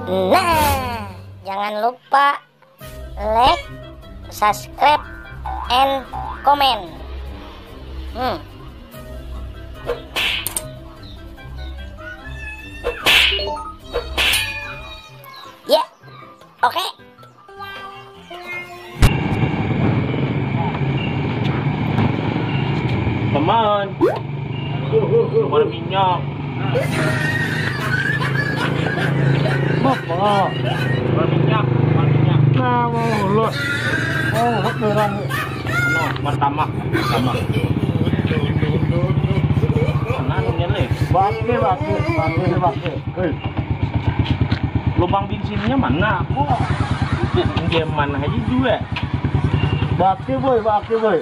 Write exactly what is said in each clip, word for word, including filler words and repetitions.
Nah, jangan lupa like, subscribe, and comment. Hmm. Ya, oke. Paman, keluar minyak. Bapak. Keluar minyak, keluar minyak. Nah, mau lulus. Oh, beneran. No, pertama, pertama. Mana anunya, Le? Baki, baki, baki, baki. Hei. Lubang bensinnya mana? Aku diaman aja dua. Baki, boy, baki, boy.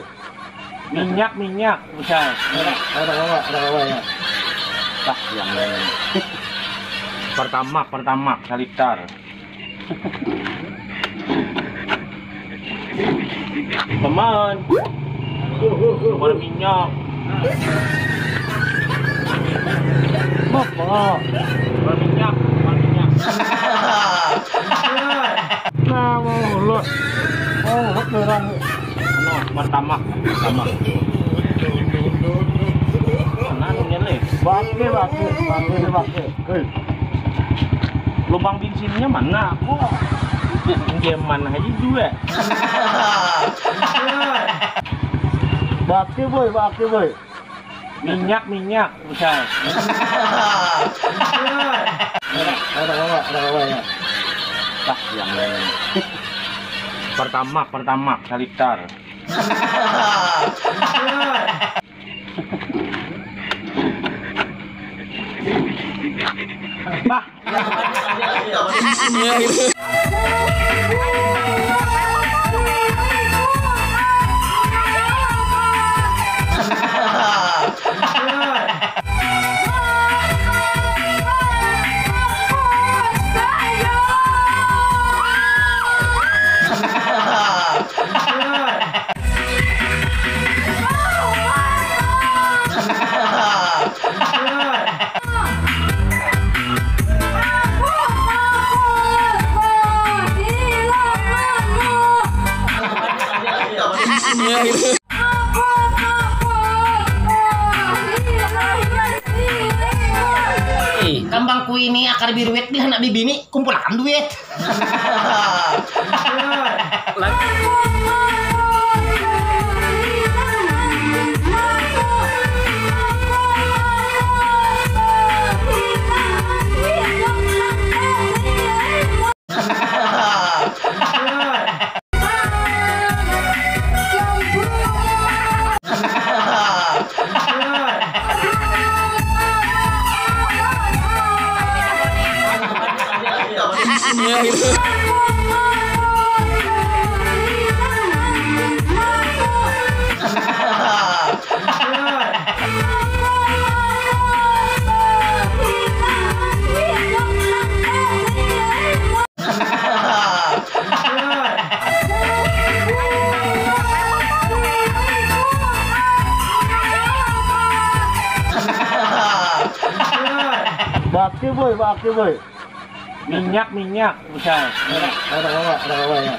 Minyak, minyak, misal. Ada, ada kawa, ada kawa ya. Tah, yang ini. Pertama, pertama, salitar. Paman, keluar minyak. Bapak. Keluar minyak, keluar minyak. Nah, mau lulus. Oh, beneran. No, pertama, pertama. Mana anunya, Le? Baki, baki, baki, baki. Hei. Lubang bensinnya mana? Aku diaman aja dua. Baki, boy, baki, boy. Minyak, minyak, misal. Ada kawa, ada kawa ya. Tah, yang ini. Pertama, pertama, salitar. Bah. Eh, kambang ku ini akar biruit di anak bibini, kumpulakan duit. Baki, boy, baki, boy. Minyak, minyak, misal. Ada kawa, ada kawa ya.